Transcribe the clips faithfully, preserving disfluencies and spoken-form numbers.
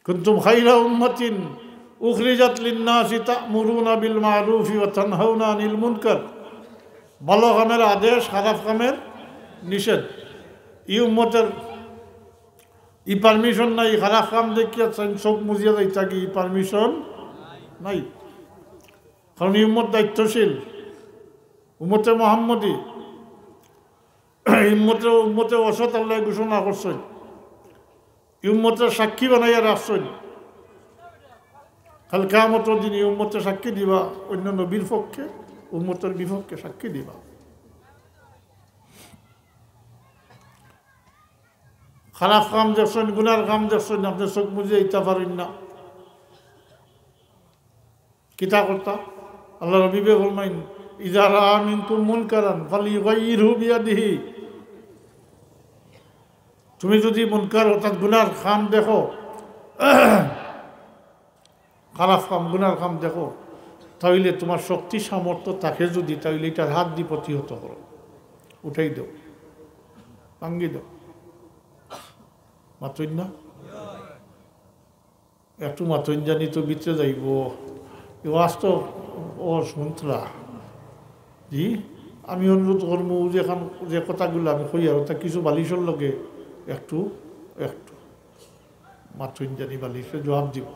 কুনতুম খায়রা উম্মাতিন উখরিজাত লিন্নাসি তা'মুরুনা বিল মা'রুফি ওয়া তানহাউনা আনিল মুনকার। ভালা কামের আদেশ, খারাপ কামের নিষেধ। ই উম্মতর ই permission নাই, খারাপ কাম দেখিয়া চাইন চউখ মুজিয়া যাইতা কি, ই permission নাই। কারণ ই উম্মত দায়িত্বশীল, উম্মতে মোহাম্মদী, ই উম্মতে, উম্মতে ওয়াসাত আল্লায় ঘোষণা করছইন, ই উম্মতরে সাক্ষী বানাইয়া রাখছইন। কাল কিয়ামতর দিন ই উম্মতে সাক্ষী দিবা অইন্য নবীর পক্ষে, উম্মতর বিপক্ষে সাক্ষী দিবা। খারাপ কাম দেখছইন, গুনার কাম দেখছইন, আপনে চউখ মুজিয়া যাইতা পারইন না। কিতা করতা? আল্লার হাবিবে ফরমাইন, "ইজা রাআ মিনকুম মুনকারান ফালইয়ুগাইয়িরহু বিয়াদিহি।" তুমি যুদি মুনকার অর্থাৎ গুনার কাম দেখো, খারাপ কাম, গুনার কাম দেখো, তা অইলে তুমার শক্তি সামর্থ্য থাকে যুদি, তা অইলে ইটার হাত দি প্রতিহত করো, উঠাই দেও, ভাঙ্গি দেও। মাতইন না? একটু মাতইন জানি তো ভিতরে যাইবো। ই ওয়াজ তো অউ শুনতরা। জি, আমি অনুরোধ করমু যে অখন যে কথাগুলা আমি কইয়ার, অতা কিছু বালিশর লগে একটু, একটু মাতইন জানি, বালিশে জবাব দিবো।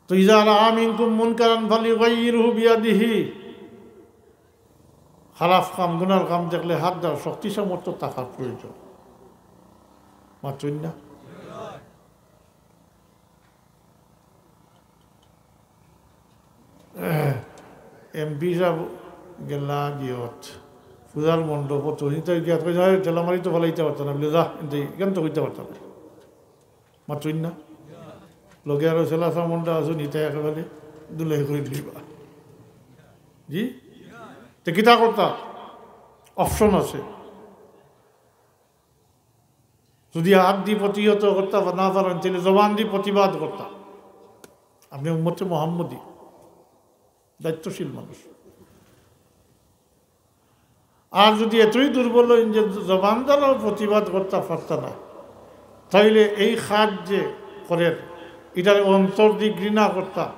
তো ইজা রাআ মিনকুম মুনকারান ফালইয়ুগাইয়িরহু বিয়াদিহি। খারাপ কাম, গুনার কাম দেখলে হাত দেওয়ার শক্তি সামর্থ্য থাকার প্রয়োজন। মাতইন না? এমপি সাব গেলা গিয়ত, পূজার মণ্ডপো তো, ইতা গিয়া কইতা, "ঠেলা মারি তো ফালাইতা পারতা না," বুলে, "যা, ইখান তো কইতা পারতা না।" মাতইন না? লগে আরো ঠেলা চামুন্ডা আছইন, ইতা একেবারে ধুলাই করি দিবা। জি? তে কিতা করতা? Option আছে। যুদি হাত দি প্রতিহত করতা না পারইন, তাইলে জবান দি প্রতিবাদ করতা। আপনে উম্মতে মোহাম্মদী, দায়িত্বশীল মানুষ। আর যুদি এতই দুর্বল অইন যে জবান দ্বারাও প্রতিবাদ করতা পারতা না, তাইলে এই কাজ যে করের, ইটার অন্তর দি ঘৃণা করতা,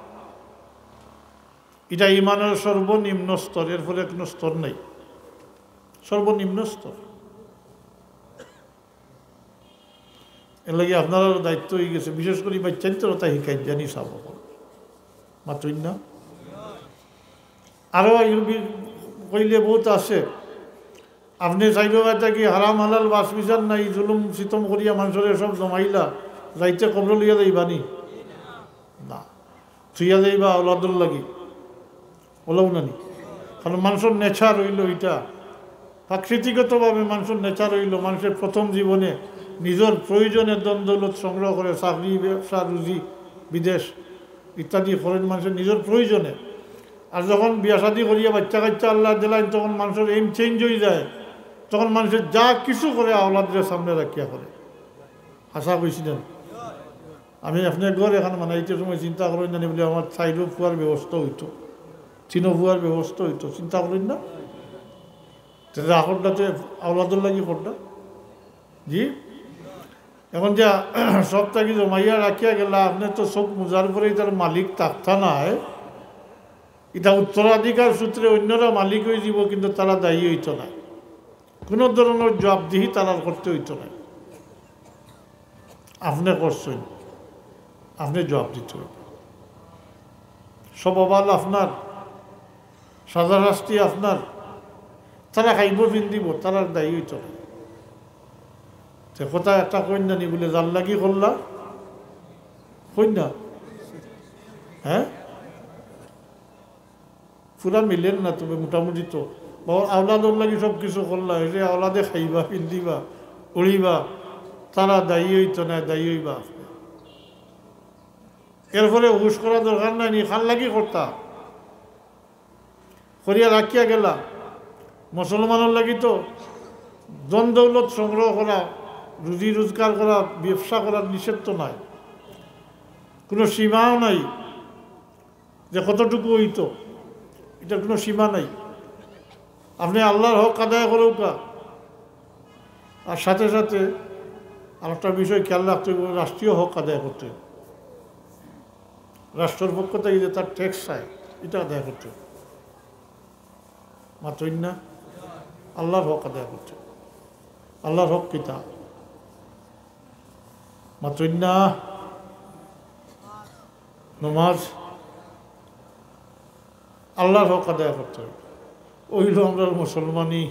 ইটা ইমানর সর্বনিম্ন স্তর, এরপরে কুনু স্তর নাই, সর্বনিম্ন স্তর। এরলাগি আপনারারও দায়িত্ব অইগেছে, বিশেষ করি বাইচ্চাইন্তরে অতা হিকাইন জানি সাব অকল। মাতইন না? আরো কইলে বউত আছে। আপনে চাইরোবায় থাকি হারাম হালাল বাছ বিচার নাই, জুলুম সিতম করিয়া মানষরে সব জমাইলা, যাইতে কবরো লইয়া যাইবা নি? না, থুইয়া যাইবা আওলাদর লাগি, অলাউ না নি? কারণ মানষর nature অইলো ইটা, প্রাকৃতিকগতভাবে মানষর nature অইলো, মানষে প্রথম জীবনে নিজর প্রয়োজনে ধন দৌলত সংগ্রহ করে, চাকরি, ব্যবসা, রুজি, বিদেশ ইত্যাদি করেন মানষে নিজর প্রয়োজনে। আর যখন বিয়া শাদি করিয়া বাইচ্চা কাইচ্চা আল্লায় দিলাইন, তখন মানষর aim change অইযায়, তখন মানষে যা কিছু করে আওলাদরে সামনে রাখিয়া করে। হাছা কইছি না? আমি আপনে ঘর এখান বানাইতে সময় চিন্তা করইন না নি বুলে আমার চাইরো ফুয়ার ব্যবস্থা অইতো, তিনো ফুয়ার ব্যবস্থা অইতো, চিন্তা করইন না? তে যা করতা তে আওলাদর লাগি করতা। জি? এখন যে সব থাকি জমাইয়া রাখিয়া গেলা, আপনে তো চউখ মুজার পরে ইতার মালিক থাকতা নায়। ইটা উত্তরাধিকার সূত্রে অইন্যরা মালিক অইযিবো, কিন্তু তারা দায়ী অইতো নায়। কুনু ধরনর জবাবদিহি তারার করতে অইতো নায়। আপনে করছইন, আপনে জবাব দিতে অইবো। সব অবাল আপনার, সাজা শাস্তি আপনার, তারা খাইবো পিন্দিবো, তারার দায়ী অইতো নায়। তে কথা একটা কইন না নি বুলে, যার লাগি করলা, কইন না? হ্যাঁ? পুরা মিলের না, তবে মোটামুটি তো। বাবা, আওলাদর লাগি সব কিছু করলা, এই যে আওলাদে খাইবা, পিন্দিবা, উড়িবা, তারা দায়ী অইতো নায়, দায়ী অইবা আপনে। এরপরে হুশ করা দরকার নাই নি, কার লাগি করতা? করিয়া রাখিয়া গেলা। মুসলমানর লাগি তো ধন দৌলত সংগ্রহ করা, রুজি রোজগার করা, ব্যবসা করার নিষেধ তো নাই, কুনু সীমাও নাই। যে কতটুকু অইতো, ইটার কুনু সীমা নাই। আপনে আল্লার হক আদায় করউক্কা, আর সাথে সাথে আর একটা বিষয় খেয়াল রাখতে হবে, রাষ্ট্রীয় হক আদায় করতে হবে। রাষ্ট্রর পক্ষ থাকি যে তার ট্যাক্স চায়, ইটা আদায় করতে হবে। মাতইন না? আল্লাহর হক আদায় করতে হবে। আল্লাহর হক কিতা? মাতইন না? নমাজ, আল্লাহর হক আদায় করতে হবে। অইলো আমরার মুসলমানি।